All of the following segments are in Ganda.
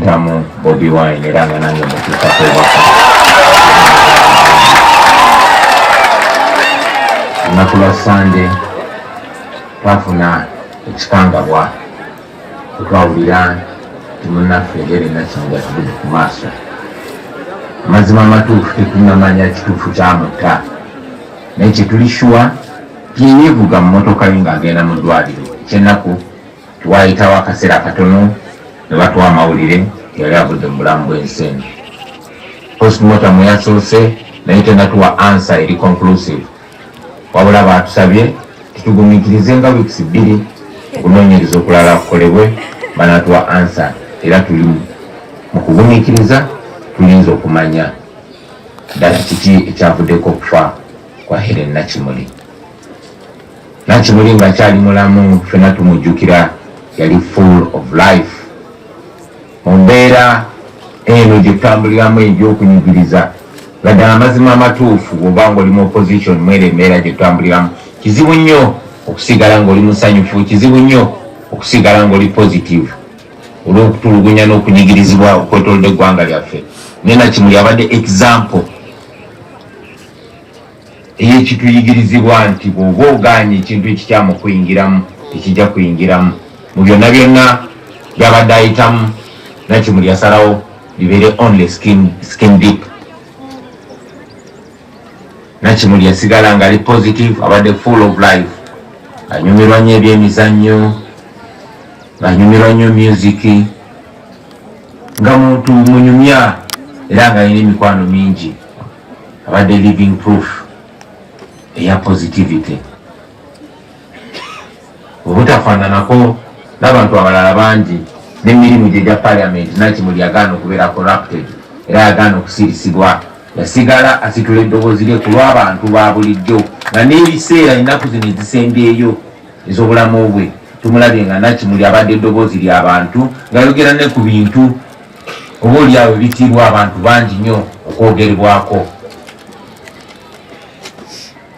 Sentamu Bobi Wine, era nga nange mutuukako obubaka. Olunaku lwa Sande twafuna ekikangabwa, twawulira nti munnaffe Hellen Nakimuli atuvudde ku maaso. Amazima amatuufu tetunnamanya kituufu kyamutta, naye kyetuli sure yeyeevuga mu mmotoka ye ng'agenda mu ddwaliro. Ekyennaku tiwaayitawo akaseera katono ne batuwa amawulire yali avudde mu bulamu bw'ensi eno. Postmortem yasoose naye tenatuwa answer eri conclusive, wabula baatusabye titugumiikirize nga weeks 2 okunoonyereza okulala kukolebwe, banatuwa answer. Era tuli mu kugumiikiriza, tuyinza okumanya ddala kiki ekyavuddeko okufa kwa Hellen Nakimuli. Nakimuli ng'akyali mulamu ffenna tumujjukira yali full of life. Mu mbeera eno gye tutambuliramu egy'okunyigiriza, nga ddala amazima amatuufu bw'oba ng'oli mu opposition, mwera embeera gye tutambuliramu kizibu nnyo okusigala ng'oli musanyufu, kizibu nnyo okusigala ng'oli positive olw'okutulugunya n'okunyigirizibwa okwetolodde eggwanga lyaffe. Naye Nakimuli abadde example ey'ekituyigirizibwa nti bw'oba ogaanye ekintu ekikyamu okuyingiramu, tekijja kuyingiramu. Mu byonna byonna byabadde ayitamu, Nakimuli yasalawo libeere only skin deep. Nakimuli yasigala nga ali positive, abadde full of life, anyumirwa nnyo ebyemizannyo, ng'anyumirwa nnyo music, nga muntu munyumya era nga alina emikwano mingi. Abadde living proof eya positivity, obutafaananako n'abantu abalala bangi. N'emirimu gye gya Parliament, Nakimuli yagaana okubeera corrupted era yagaana okusirisibwa. Yasigala asitula eddoboozi lye ku lw'abantu ba bulijjo, nga n'ebiseera ennaku zino ezisembyeyo ez'obulamu bwe tumulabye nga Nakimuli abadde eddoboozi ly'abantu, ng'ayogera ne ku bintu oba oliawo ebitiibwa abantu bangi nnyo okwogerebwako,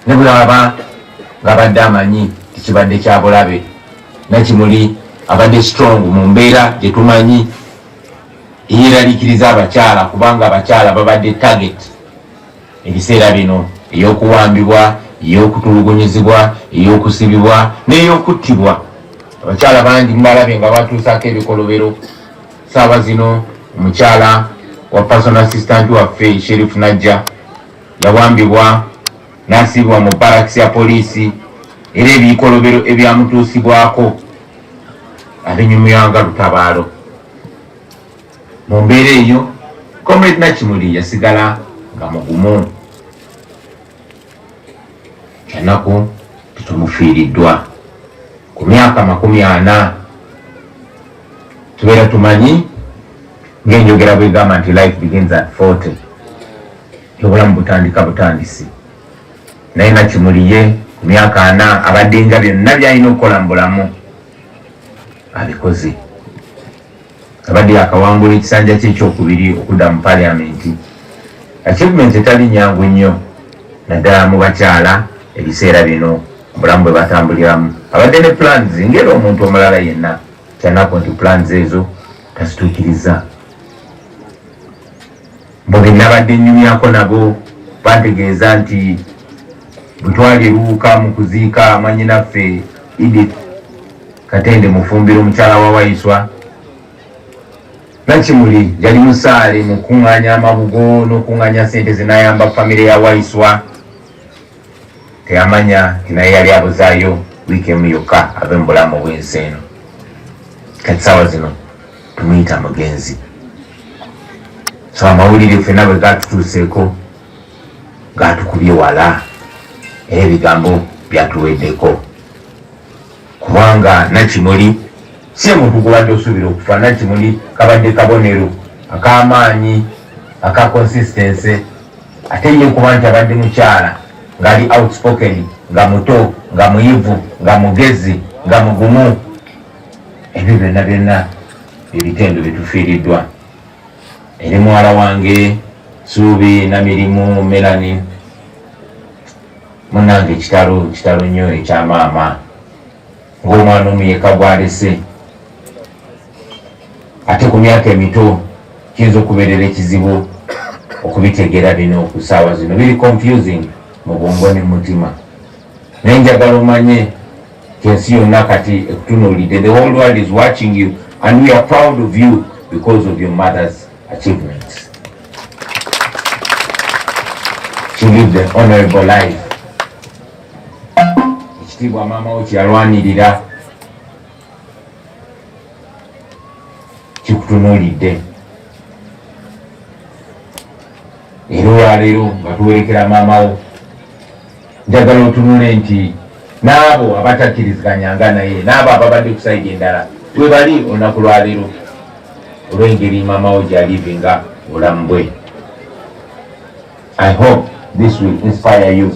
ne bwaba ng'abadde amanyi tikibadde kya bulabe. Nakimuli abadde strong mu mbeera gye tumanyi eyeeraliikiriza abakyala, kubanga abakyala babadde target ebiseera bino ey'okuwambibwa, ey'okutulugunyizibwa, ey'okusibibwa n'ey'okuttibwa. Abakyala bangi mubalabye nga batuusaako ebikolobero. Saawa zino omukyala wa personal assistant waffe Sheriff Najja yawambibwa n'asibibwa mu barracks ya poliisi, era ebikolobero ebyamutuusibwako abinyumyanga lutabaalo. Mu mbeera eyo Comrade Nakimuli yasigala nga mugumu. Kyanaku tetumufiiriddwa ku myaka 40. Tubeera tumanyi ng'enjogera bwegamba nti life begins at 40, obulamu butandika butandisi, naye Nakimuli ye ku myaka 40 abadde nga byonna byalina okukola mu bulamu abikoze. Abadde yakawangula ekisanja kye ekyokubiri okudda mu Paliamenti, achievement etali nyangu nnyo naddala mu bakyala ebiseera bino obulamu bwe batambuliramu. Abadde ne plans ng'era omuntu omulala yenna. Kyanaku nti plans ezo tazituukiriza. Bwe nabadde nnyumyako nabo bantegeeza nti bwe twali eruuka mu kuziika mwannyinaffe Edith Katende Mufumbiro, omukyala wa Waiswa, Nakimuli yali musaale mu kuŋŋaanya amabugo n'okuŋŋaanya ssente zinayamba famire ya Waiswa. Teyamanya nti naye yali abuzaayo wiiki emu yokka ave mu bulamu obw'ensi eno. Kati saawa zino tumuyita mugenzi. So amawulire ffenna bwe gatutuuseeko gatukubye wala, era ebigambo byatuweddeko, kubanga Nakimuli si muntu gubadde osuubira okufa. Nakimuli kabadde kabonero ak'amaanyi aka consistency, ate ye kuba nti abadde mukyala ng'ali outspoken, nga muto, nga muyivu, nga mugezi, nga mugumu. Ebyo byonna byonna ebitendo byetufiiriddwa. Eri muwala wange Suubi Namirimu Melanie, munnange, ekitalo kitalo nnyo ekyamaama ng'omwana omu yekka gwalese. Ate ku myaka emito kiyinza okubeerera ekizibu okubitegeera bino ku ssaawa zino, biri confusing mu bwongo ne mutima. Naye njagala omanye nti ensi yonna kati ekutunuulidde. The whole world is watching you and we are proud of you because of your mother's achievements. She lived an honorable life. Ekitiibwa maama wo kyeyalwanirira kikutunuulidde. Era olwaleero nga tuwerekera maama wo, njagala otunule nti n'abo abatakkiriziganyanga naye n'abo ababadde ku sayidi endala webali olunaku lwaleero olw'engeri maama wo gyalivinga obulamu bwe. I hope this will inspire you,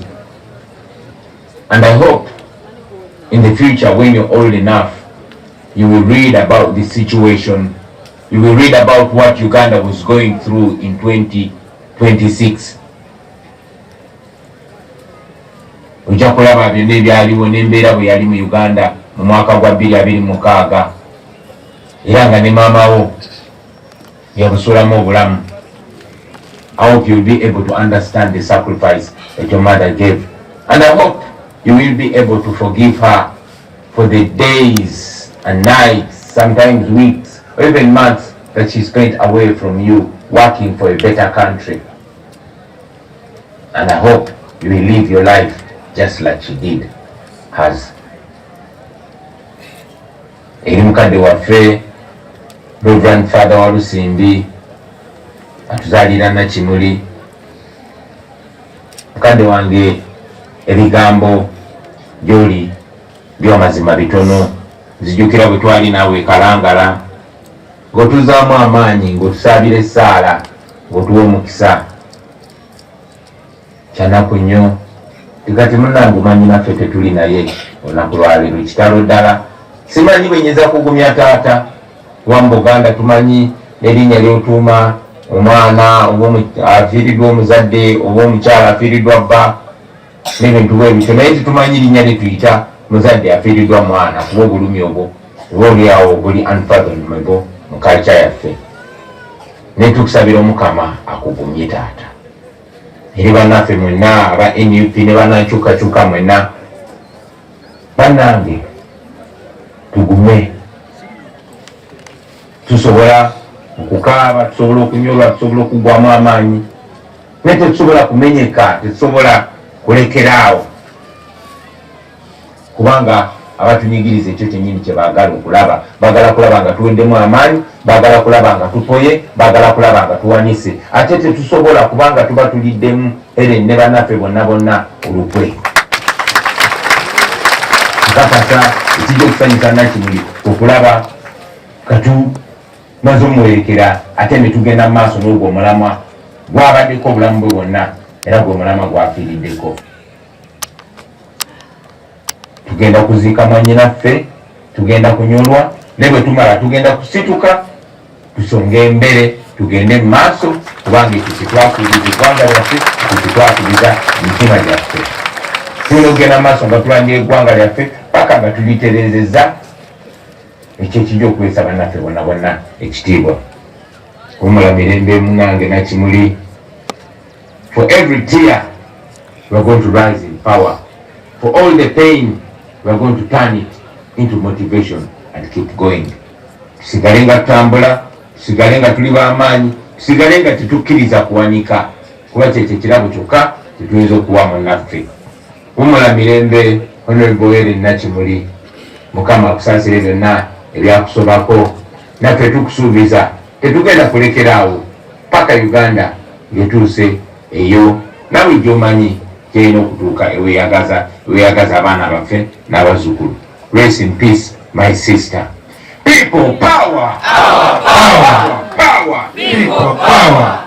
and I hope in the future when you're old enough you will read about this situation, you will read about what Uganda was going through in 2026. Ojja kulaba byonna ebyaliwo n'embeera bwe yali mu Uganda mu mwaka gwa 2026, era nga ne maama wo yabusulamu obulamu. I hope you'll be able to understand the sacrifice that your mother gave, and I hope you will be able to forgive her for the days and nights, sometimes weeks or even months that she spent away from you working for a better country. And I hope you will live your life just like she did has. Eri mukadde waffe Reverend Father Walusimbi atuzaalira Nakimuli, mukadde wange, ebigambo gyoli byamazima bitono. Nzijukira bwe twali naawe Kalangala ng'otuzaamu amaanyi, ng'otusaabira essaala, ng'otuwa omukisa. Kyanaku nnyo tikati munnange omanyi naffe tetuli naye olunaku lwaleero. Kitalo ddala, simanyi bwe nyinza kugumya taata wa mu Buganda. Tumanyi n'erinnya lyotuuma omwana oba afiiriddwa omuzadde oba omukyala afiiriddwa bba n'ebintu bwe bityo, naye tetumanyi linnya lyetuyita muzadde afiiriddwa mwana, kuba obulumi obwo oba oliawo buli unfathomable mu culture yaffe. Naye tukusabira Omukama akugumye taata. Eri bannaffe mwenna aba NUP ne bannankyukakyuka mwenna, bannange, tugume. Tusobola okukaaba, tusobola okunyolwa, tusobola okugwamu amaanyi, naye tetusobola kumenyeka, tetusobola kulekeraawo, kubanga abatunyigiriza ekyo kyenyini kyebaagala okulaba. Baagala kulaba nga tuweddemu amaanyi, baagala kulaba nga tupoye, baagala kulaba nga tuwanise, ate tetusobola kubanga tuba tuliddemu Eren ne bannaffe bonna bonna olukwe. Nkakasa ekijja okusanyusa Nakimuli okulaba katumaze omuwerekera, ate ne tugenda mu maaso n'ogwo omulamwa gwabaddeko obulamu bwe bwonna, era gwe omulamwa gwafiiriddeko. Tugenda kuziika mwannyinaffe, tugenda kunyolwa, naye bwe tumala tugenda kusituka tusonge embere, tugende mu maaso, kubanga ekyo kyetwasuubiza eggwanga lyaffe, ekyo kyetwasuubiza emitima gyaffe. Tulina okugenda mu maaso nga tulwanira eggwanga lyaffe paka nga tulitereezezza. Ekyo ekijja okuweesa bannaffe bonna bonna ekitiibwa. Wumula mirembe munange Nakimuli. For every tear we are going to rise in power. For all the pain we are going to turn it into motivation and keep going. Tusigale nga tutambula, tusigale nga tuli b'amaanyi, tusigale nga tetukkiriza kuwanika, kuba kyekyo ekirabo kyokka tetuyinza okuwa munnaffe. Wumula mirembe Honorable Hellen Nakimuli. Mukama akusaasire byonna ebyakusobako. Naffe tukusuubiza tetugenda kulekeraawo paka Uganda ng'etuuse eyo nawe gyomanyi gyerina okutuuka, eweyagaza, eweyagaza abaana baffe n'abazzukulu. Rest in peace, my sister. People power, power, power, people power.